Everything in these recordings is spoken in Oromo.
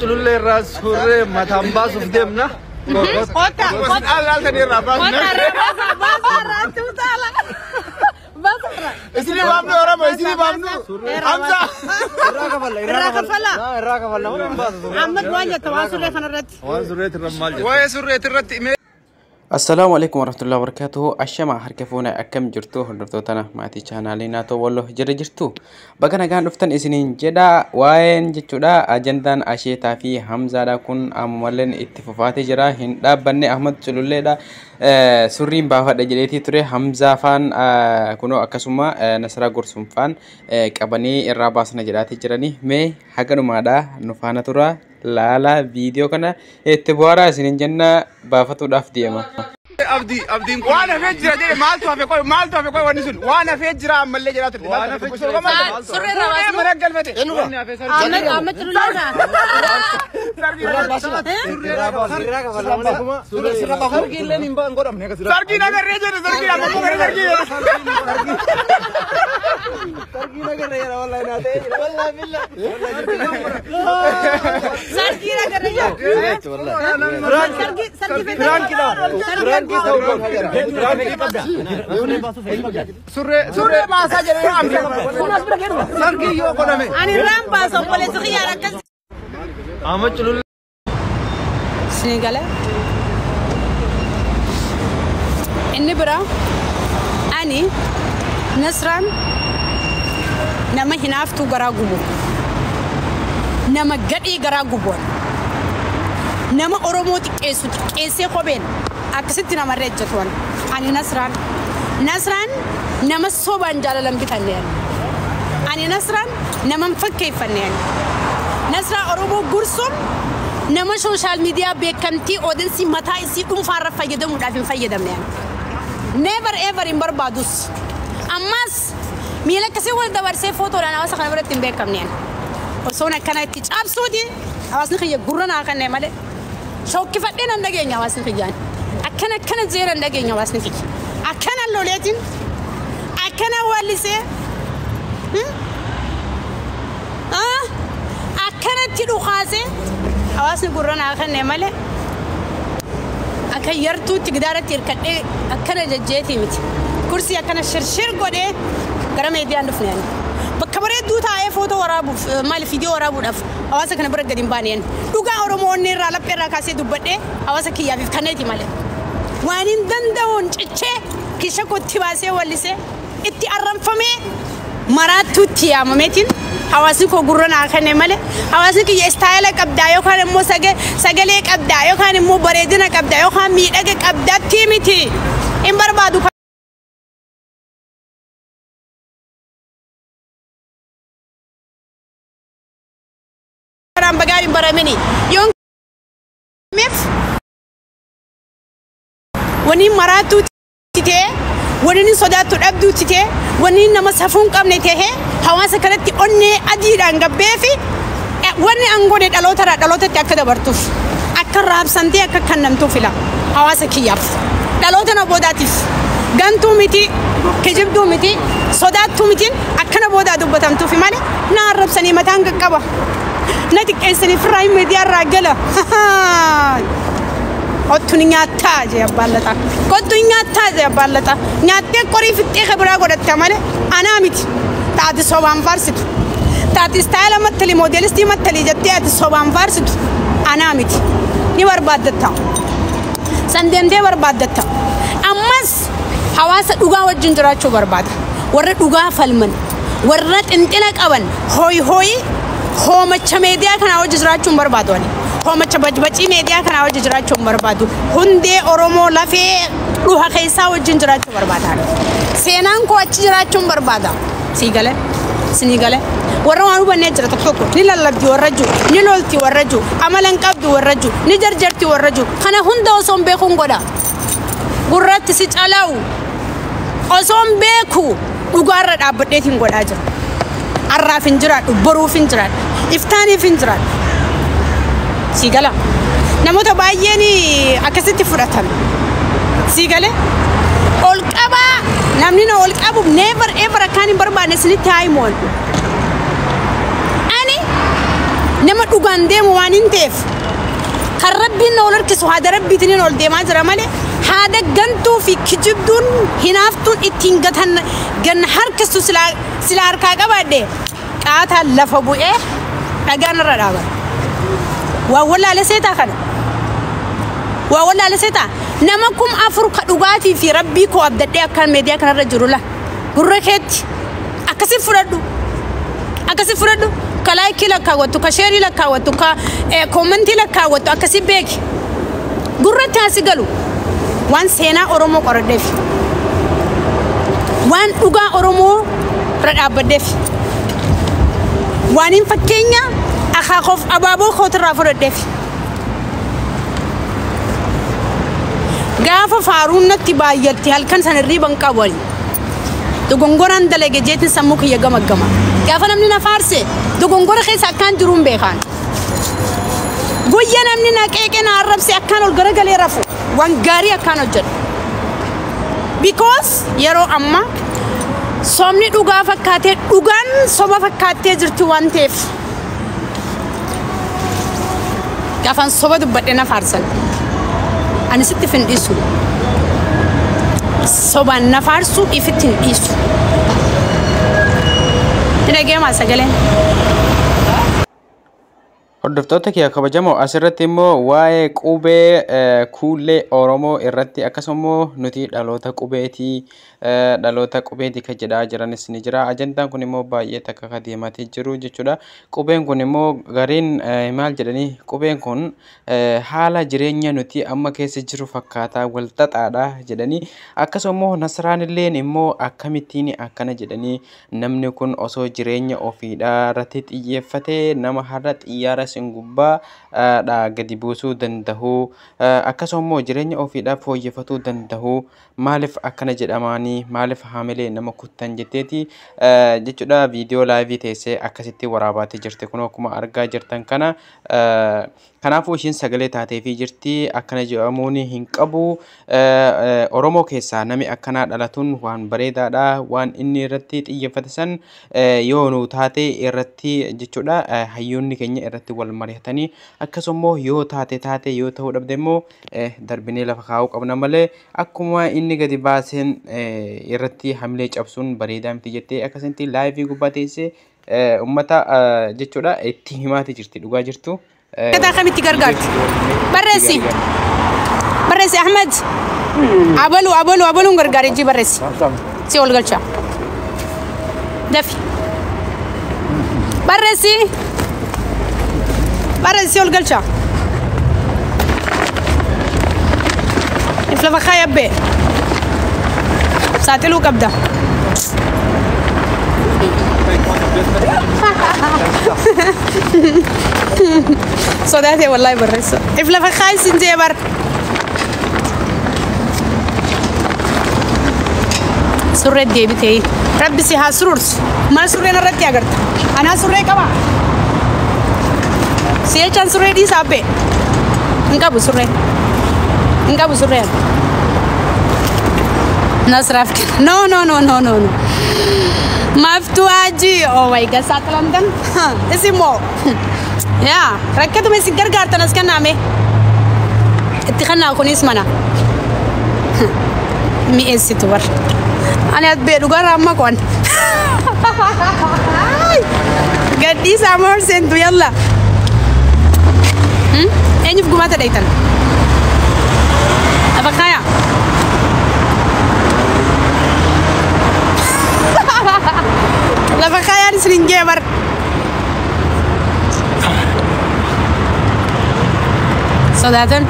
Culullee irraa surree mataan baasuuf deemna. Kota, kota. Alaaltanii irraa baasna. Kota, baasa, baasa, baasa, baasa. Isinii baafnu Oromoo, isinii baafnu. Hamza. Irraa kafalla. Irraa kafalla. Irraa kafalla. Waan baasu. Ahmad waan jette waan surree kanarratti. Waan surreetti irra maal jette? Waa'ee surreetti irratti mee Assalaamu alaikum warahmatullahi wabarakatuh. Ashama harka fuuna akkam jirtu hordoftoota maatii chaanaalii Naatoo Walloo jira jirtu. Bakka nagaan dhuftan isiniin jedha. Waa'een jechuudha ajandaan Asheetaa fi Hamzaadha kun ammallee itti fufaatee jira. Hin dhaabbanne Ahmad Cululleedha. Surriin baafadha jedheetii ture Hamzaa faan kunoo akkasuma Nasraa Gorsuun faan qabanii irraa baasna jedhaatii jiranii. Mee haganumaadha nu faana tura. Laala viidiyoo kana itti bu'aaraa isiniin jenna baafatuudhaaf deema. Abdii abdiin kun waan hafee jira jedhe maaltu hafe qoy maaltu hafe qoy wanni sun waan hafee jira ammallee jedhaa turte. Waan hafee jira. Surree irraa baasnu. Mana galfate. Ahmad Ahmad Cululleedha. Irraa baasu. Irraa kafalla malee kuma. Sargii illee hin ba'an godhamne akkasii. Sargii nagarree jedhe sargii amma immoo gara sargii. Sargii nagarree jira wallahi naa ta'e jira. Wallahi billah. Sargii nagarree jira. Sargii sargii Firaankidha. Firaankii ta'uu qaba. Firaankii qabda. Surree surree baasaa jedhee amsa. Sargii yoo godhame. Ani irraan baasa obboleessi xiyyaara akkas. Ahmad Culullee. Isinii galee. Inni biraa ani Nasraan nama hinaaftuu garaa gubu. Nama gadhee garaa gubuun. Nama Oromoo xiqqeessu xiqqeessee kopheen akkasitti namarra ejjetuun. Ani Nasraan. Nasraan nama sobaan jaalalan bitanne ani. Ani Nasraan nama hin fakkeeffanne ani. Nasraa Oromoo gursuun nama social media beekamtii oodensii mataa isii dhuunfaarra fayyadamuudhaaf hin fayyadamne ani. Never ever hin barbaadus. Ammas miila akkasii wal dabarsee footoodhaan hawaasa kana biratti hin beekamne ani. Osoon akkana itti cabsuuti hawaasni kiyya gurra naa kenne malee. Shokkifadhee nan dhageenya hawaasni kiyyaan. Akkana akkana jeera hin dhageenya hawaasni kiyya. Akkana loleetiin akkana wallisee akkanatti dhukaasee hawaasni gurra naa kenne malee akka yartuutti gidaaratti hirkadhee akkana jajjeetii miti. Kursii akkana shirshir godhee gara meediyaan dhufne ani. Bakka bareedduu taa'ee footoo waraabuuf maal viidiyoo waraabuudhaaf hawaasa kana bira gadi hin baane ani. Dhugaa Oromoo onnee irraa laphee irraa kaasee dubbadhee hawaasa kiyyaaf kanneeti malee. Waan hin danda'uun cichee kisha kootti baasee wallisee itti arranfamee maraattuutti yaamameetiin hawaasni koo gurra naa kenne malee hawaasni kiyya istaayila qabdaa yookaan immoo sagalee qabdaa yookaan immoo bareedina qabdaa yookaan miidhaga qabdaatti miti hin barbaadu. Karaan bagaan hin baramini. Yoon meef wani maraattuu ta'e wani sodaattu dhabduu ta'e wani nama safuu hin qabne ta'e hawaasa kanatti onnee adiidhaan gabbee fi wanni angoone dhalootarraa dhalootatti akka dabartuuf akka raabsamtee akka kennamtuuf ila hawaasa kiyyaaf dhaloota na boodaatiif gantuu miti kijibduu miti sodaattuu mitiin akkana boodaa dubbatamtuuf malee na arrabsanii mataan qaqqaba na xiqqeessanii firraa miidiyaa irraa gala. Kottu ni nyaattaa jee abbaan lataa. Kottu ni nyaattaa jee abbaan lataa. Nyaattee qorii fixxee ka biraa godhatte malee anaa miti. Taati sobaan faarsitu. Taati istaayila mattalii moodelistii mattalii jettee ati sobaan faarsitu anaa miti. Ni barbaaddatta. San deemtee barbaaddatta. Ammas hawaasa dhugaa wajjin jiraachuu barbaada. Warra dhugaa falman, warra xinxila qaban hooyi hooyi hoomacha meediyaa kanaa wajjin jiraachuu hin barbaadu ani. Hoomacha bacbacii meediyaa kanaa wajjin jiraachuu hin barbaadu. Hundee Oromoo lafee dhuha keessaa wajjin jiraachuu barbaada. Seenaan koo achi jiraachuu hin barbaada. Sii galee? Sinii galee? Warra waan hubannee jira tokko tokko ni lallabdi warra jiru, ni lolti warra jiru, amala hin qabdu warra jiru, ni jarjarti warra jiru. Kana hunda osoo hin beekuun godha. Gurratti si calaa'u osoo hin beeku dhugaarra dhaabbadheetiin godhaa jira. Arraaf hin jiraadhu, boruuf hin jiraadhu, iftaaniif hin jiraadhu. Sii gala. Namoota baay'een akkasitti fudhatan. Sii galee? Ol qabaa namni na ol qabu never ever akkaan hin barbaanne isinitti haa himu. Ani Nama dhugaan deemu waan hin ta'eef kan rabbiin na ol harkisu haada rabbiitiin ol deemaa jira malee haada gantuu fi kijibduun hinaaftuun ittiin gatan gan harkisu sila harkaa qabaadhe qaataan lafa bu'ee dhagaan irra dhaabata. Waa wallaale seetaa kana. Waa wallaale seetaa nama 4000 ka dhugaatii fi rabbii koo abdadhee akkaan meediyaa kanarra jiru la gurra keetti akkasi fudhadhu akkasi fudhadhu. Ka laayikii lakkaawwattu, ka sheerii lakkaawwattu, ka koomentii lakkaawwattu akkasi beeki. Gurratti asi galu waan seenaa Oromoo qoradheef, waan dhugaa Oromoo irra dhaabbadheef, waan hin fakkeenya akaakoof abaaboo kootirraa fudhadheef. Gaafa faaruun natti baay'atte halkan sana hirriiba hin qabu ani. Dogongoraan dalage jeetiin sammuu kiyya gamaggama. Gaafa namni na faarse dogongora keessa akkaan jiruun beekaan. Guyyaa namni na qeeqee na arrabse akkaan ol garagalee rafu waan gaarii akkaan hojjedhu. Because yeroo amma sobni dhugaa fakkaatee dhugaan soba fakkaattee jirti waan ta'eef. Gaafan soba dubbadhe na faarsan. Ani sitti hin dhiisu. Sobaan na faarsu ifitti hin dhiisu. Ni dhageemaa sagaleen. Hordoftoota kiyya kabajamoo asirratti immoo waa'ee qubee kuullee Oromoo irratti akkasuma immoo nuti dhaloota qubeetii kan jedhaa jiranis ni jira. Ajandaan kun immoo baay'ee takka kan deemaa jiru jechuudha. Qubeen kun immoo gariin maal jedhanii qubeen kun haala jireenya nuti amma keessa jiru fakkaataa wal xaxaadha jedhanii akkasuma immoo Nasraan illeen immoo akkamittiin akkana jedhanii namni kun osoo jireenya ofiidhaa irratti xiyyeeffatee nama har'a xiyyaara gubbaa dha gadi buusuu danda'u akkasuma immoo jireenya ofiidhaaf fooyyeffatuu danda'u maaliif akkana jedhamaanii maaliif haamilee nama kuttan jetteeti jechuudha. Viidiyoo laayivii teessee akkasitti waraabaatee jirti kun akkuma argaa jirtan kana. Kanaafuu ishiin sagalee taateefii jirti akkana jedhamuun hin qabu. Oromoo keessaa namni akkanaa dhalatuun waan bareedaadha. Waan inni irratti xiyyeeffate san yoo nu taate irratti jechuudha hayyoonni keenya irratti wal mari'atanii akkasuma immoo yoo taate taate yoo ta'uu dhabde immoo darbinee lafa kaa'uu qabna malee akkuma inni gadi baaseen irratti hamilee cabsuun bareedaa miti jettee akkasitti laayivii gubbaa teessee uummata jechuudha itti himaati jirti dhugaa jirtu. Kataa kamitti gargaarti? Barreessi. Barreessi Ahmed. Abalu abalu abaluun gargaaree ji barreessi. Si ol galcha. Dafi. Barreessi. Barreessi ol galcha. If lafa kaayabbee. Saaxiluu qabda. Sodaatee wallahi barreessa. If lafa kaayisin jee bar. Surree deebitee. Rabbi si haa surursu. Maal surreen irratti agarta? Anaa surree qaba. Si jechaan surree dhiisaa abbee. Hin qabu surree. Hin qabu surree. Nasraaf kenna. No no no no no no. Maftu Haji. Oh my God, saaxilamtan. Isin moo. Yaa rakkatuma isin gargaartan as kennaame. Itti kannaa kunis mana. Mi'eessitu bar. Ani abbee dhugarraa amma qoon. Gadhiisaa moo seentu yalla. Eenyuuf gumaata dheeytan? Lafa kaayaa. Lafa kaayaan isin hin jee bar. Sodaatan.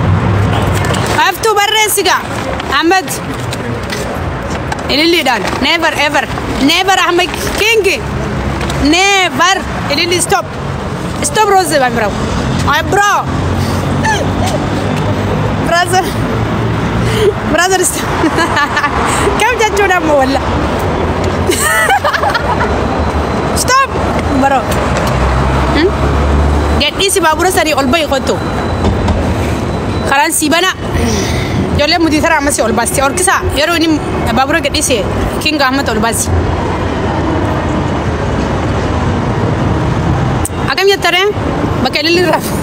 Haftuu barreessi gaa. Ahmed. Ililliidhaan. Never ever. Never Ahmed King. Never. Ililli stop. Stop Rose my bro. My bro. Brother. Brother stop. Kam jechuudha ammoo walla. Stop. Bro. Gadhiisi baabura sanii ol bahi kottu. Karaan sii bana. Ijoolleen mutii tara ammasii ol baasti. Horkisaa yeroo inni baabura gadhiise King Ahmed ol baasi. Akkam jettaree? Bakka ililli rafu.